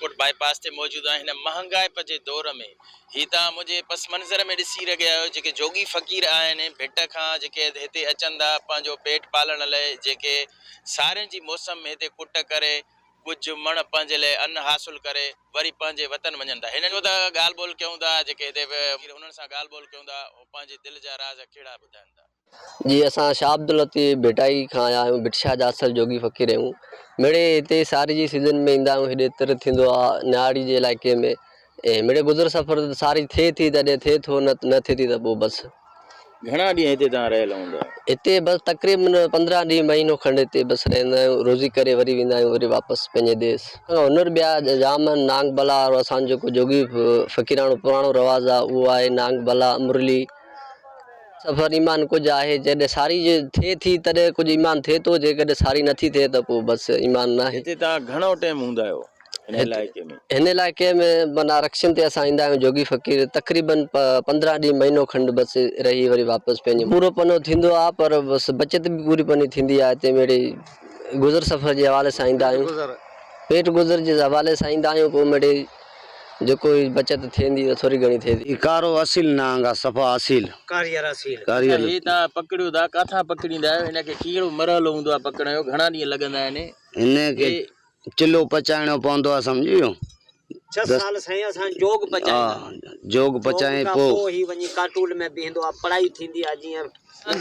ڪوٽ باء پاس تي موجود آهيان هن مهانگائپ جي دور ۾ هي توهان منهنجي پس منظر ۾ ڏسي رهيا آهيو جيڪي جوڳي فقير آهن ڀٽ کان جيڪي هتي اچن ٿا پنهنجو پيٽ پالڻ لئه جيڪي سارين جي موسم ۾ هتي ڪٽ ڪري ڪجهه مڻ پنهنجي لئه ان حاصل ڪري وري پنهنجي وطن وڃن ٿا. هنن ته ڳالهه ٻولهه ڪيون ٿا جيڪي هتي انهن سان ڳالهه ٻولهه ڪيون ٿا هو پنهنجي دل جا راز ڪهڙا ٻڌائن ٿا. جي اسان شاهه عبداللطيف ڀٽائي کان آيا آهيون ڀٽ شاهه جا اصل جوڳي فقير آهيون مڙئي هتي ساري جي سيزن ۾ ايندا آهيون هيڏي تر ٿيندو آهي نهاڙي جي علائقي ۾ ۽ مڙئي گذر سفر ساري ٿئي ٿي تڏهن ٿئي ٿو نه نه ٿئي ٿي ته پوء بس. گهڻا ڏينهن هتي توهان رهيل هوندا؟ هتي بس تقريبن 15 ڏينهن مهينو کنڊ هتي بس رهندا آهيون روزي ڪري وري ويندا آهيون وري واپس پنهنجي ديس. هنر ٻيا جام آهن نانگ بلا وارو اسان جو جيڪو جوڳي فقيراڻو پراڻو رواج آهي اهو آهي نانگ بلا مرلي سفر ايمان ڪجهه آهي جڏهن ساري جي ٿئي ٿي تڏهن ڪجهه ايمان ٿئي ٿو جيڪڏهن ساري نٿي ٿئي ته پوء بس ايمان ناهي. هتي توهان گهڻو ٽيم هوندا آهيو؟ هن علائقي ۾. هن علائقي ۾ معنيٰ رڪشن تي اسان ايندا آهيون جوڳي فقير تقريبن 15 ڏينهن مهينو کنڊ بس رهي وري واپس پنهنجي پورو پنو ٿيندو آهي پر بس بچت به پوري پني ٿيندي آهي هتي مڙئي گذر سفر جي حوالي سان ايندا آهيون پيٽ گذر جي حوالي سان ايندا آهيون پوء مڙئي جيڪو بچت ٿيندي ته ٿوري گهڻي ٿئي ٿي. هي ڪارو اصيل نانگ آ صفا اصيل. ڪاريئر اصيل. ڪاريئر. هي توهان پڪڙيو ٿا ڪاٿان پڪڙيندا آهيو هن کي ڪهڙو مرحلو هوندو آهي پڪڙڻ جو گهڻا ڏينهن لڳندا آهن هن کي چلو پچائڻو پوندو آ سمجهي ويو. ڇهه سال سائين اسان جوڳ پچائيندا آهيون. جوڳ پچائين جوڳ کان پو. پو هي وڃي ڪاٽول ۾ بيهندو آ پڙهائي ٿيندي آ جيئن.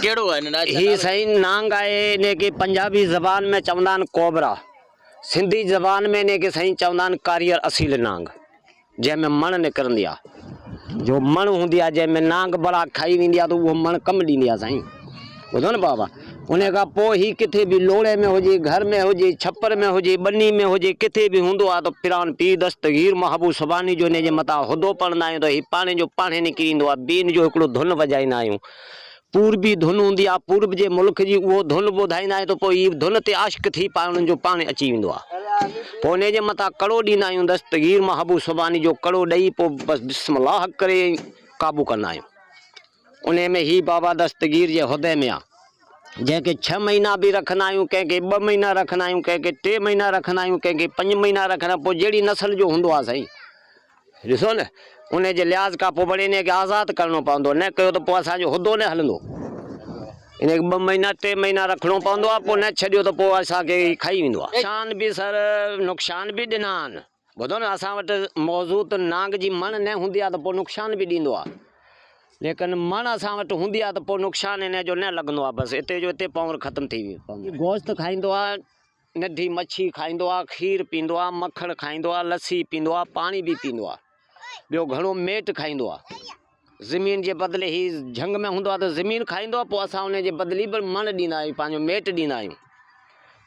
ڪهڙو آهي ننڍا هي سائين نانگ آهي انهي کي پنجابي زبان ۾ چوندا آهن ڪوبرا سنڌي زبان ۾ انهي کي سائين چوندا آهن ڪاريئر اصيل نانگ. جنهن ۾ مڻ نڪرندي آ. جو مڻ هوندي آ جنهن ۾ نانگ بلا کائي ويندي آ ته اهو مڻ ڪم ڏيندي آ سائين. ٻڌو نه بابا. انهي کان پوء هي ڪٿي به لوڙهي ۾ هجي، گهر ۾ هجي، ڇپر ۾ هجي، ٻني ۾ هجي، ڪٿي به هوندو آ ته پران پير دستگير محبوب سبحاني جو انهي جي مٿان هدو پڙهندا آهيون ته هي پاڻي جو پاڻهي نڪري ايندو آ. بين جو هڪڙو ڌن وڄائيندا آهيون. پوربي ڌن هوندي آ، پورب جي ملڪ جي اهو ڌن ٻڌائيندا آهيون ته پوء هي ڌن تي عاشق ٿي پاڻ انهن جو پاڻ اچي ويندو آ. پوء انهي جي مٿان ڪڙو ڏيندا آهيون دستگير محبوب سبحاني جو ڪڙو ڏئي پوء بس بسم الله ڪري قابو ڪندا آهيون. انهي ۾ هي بابا دستگير جي عهدي ۾ آ. جنهن کي ڇهه مهينا به رکندا آهيون، ڪنهن کي ٻه مهينا رکندا آهيون، ڪنهن کي ٽي مهينا رکندا آهيون، ڪنهن کي پنج مهينا رکندا آهيون، پوء جهڙي نسل جو هوندو آ سائين. ڏسو نه، انهيء جي لحاظ کان پوء وري انهيء کي آزاد ڪرڻو پوندو، نه ڪيو ته پوء اسان جو عهدو نه هلندو. انهيء کي ٻه مهينا، ٽي مهينا رکڻو پوندو آهي، پوء نه ڇڏيو ته پوء اسان کي هي کائي ويندو آهي. نقصان به سر، نقصان به ڏنا آهن. ٻڌو نه، اسان وٽ موضوع ته نانگ جي مڻ نه هوندي آهي ته پوء نقصان به ڏيندو آهي. ليڪن مڻ اسان وٽ هوندي آهي ته پوء نقصان انهيء جو نه لڳندو آهي، بس اتي جو اتي پونئر ختم ٿي پوندو آهي. گوشت کائيندو آهي. ننڍي مڇي کائيندو آ، کير پيندو آ، مکڻ کائيندو آ، لسي پيندو آ، پاڻي به پيندو آ. ٻيو گهڻو ميٽ کائيندو آ. زمين جي بدلي هي جهنگ ۾ هوندو آ ته زمين کائيندو آ پوء اسان ان جي بدلي به مڻ ڏيندا آهيون پنهنجو ميٽ ڏيندا آهيون.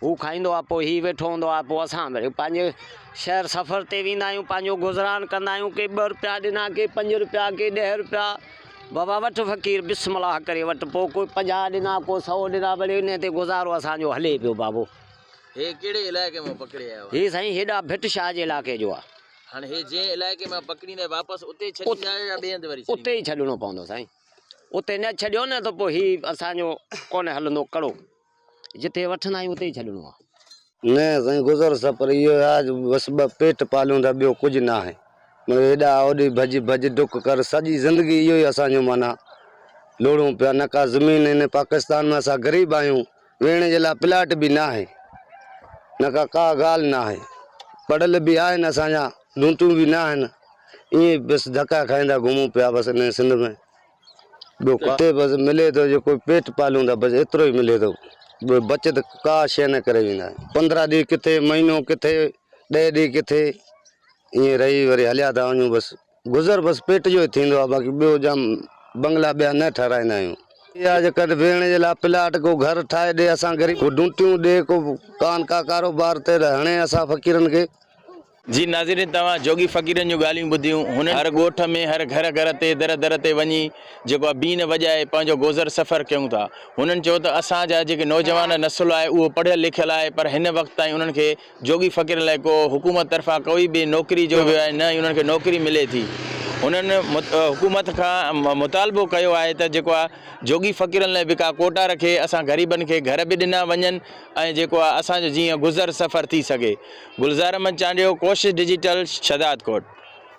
هو کائيندو آ پوء هي ويٺو هوندو آ پوء اسان وري پنهنجي شهر سفر تي ويندا آهيون پنهنجو گذران ڪندا آهيون ڪي ٻه روپيا ڏنا ڪي پنج روپيا ڪي ڏهه روپيا بابا وٺ فقير بسم الله ڪري وٺ پوء ڪو 50 ڏنا ڪو 100 ڏنا وري انهي تي گذارو اسان جو هلي پيو بابو. هي ڪهڙي علائقي مان پڪڙي آيو آهي؟ هي سائين هيڏا ڀٽ شاهه جي علائقي جو آهي. هاڻي هي جنهن علائقي مان پڪڙيندا واپس اتي ڇڏيندا آهيو يا ٻئي هنڌ وري ڇڏيندا؟ اتي ئي ڇڏڻو پوندو سائين اتي نه ڇڏيو نه ته پوء هي اسان جو ڪونه هلندو ڪڙو. جتي وٺندا آهيون اتي ئي ڇڏڻو آهي. نه سائين گذر سفر اهو آهي جو بس ٻه پيٽ پاليون ٿا ٻيو ڪجهه ناهي مڙئي هيڏا هوڏي ڀڄ ڀڄ ڊڪ ڪر سڄي زندگي اهو ئي اسان جو معنيٰ لوڙون پيا نه ڪا زمين هن پاڪستان ۾ اسان غريب آهيون ويهڻ جي لاء پلاٽ به ناهي نه ڪا ڪا ڳالهه ناهي پڙهيل به آهن اسان جا لونٽون به ناهن ائين بس ڌڪا کائيندا گهمون پيا بس هن سنڌ ۾ ٻيو ڪٿي بس ملي ٿو جيڪو پيٽ پاليون ٿا بس ايترو ئي ملي ٿو ٻيو بچت ڪا شيء نه ڪري ويندا آهيون 15 ڏينهن ڪٿي مهينو ڪٿي 10 ڏينهن ڪٿي ائين رهي وري هليا ٿا وڃون بس گذر بس پيٽ جو ئي ٿيندو آهي باقي ٻيو جام بنگلا ٻيا نه ٺهرائيندا آهيون اها جيڪڏهن ويهڻ جي لاء پلاٽ ڪو گهر ٺاهي ڏي اسان غريب ڪو ڊونٽيون ڏي ڪو ڪان ڪا ڪاروبار تي هڻي اسان فقيرن کي. جي ناظرين توهان جوڳي فقيرن جون ڳالهيون ٻڌيون هنن هر ڳوٺ ۾ هر گهر گهر تي در در تي وڃي جيڪو آهي بين وڄائي پنهنجو گذر سفر ڪيون ٿا هنن چيو ته اسان جا جيڪي نوجوان نسل آهي اهو پڙهيل لکيل آهي پر هن وقت تائين انهن کي جوڳي فقيرن لاء ڪو حڪومت طرفان ڪوئي به نوڪري جو ويو آهي نه ئي انهن کي نوڪري ملي ٿي. هنن حڪومت کان مطالبو ڪيو آهي ته جيڪو آهي جوڳي فقيرن لاء به ڪا ڪوٽا رکي اسان غريبن کي گهر به ڏنا وڃن ۽ جيڪو آهي اسان جو جيئن گذر سفر ٿي سگهي. گلزار احمد چانڊيو، ڪوشش ڊجيٽل، شھدادڪوٽ.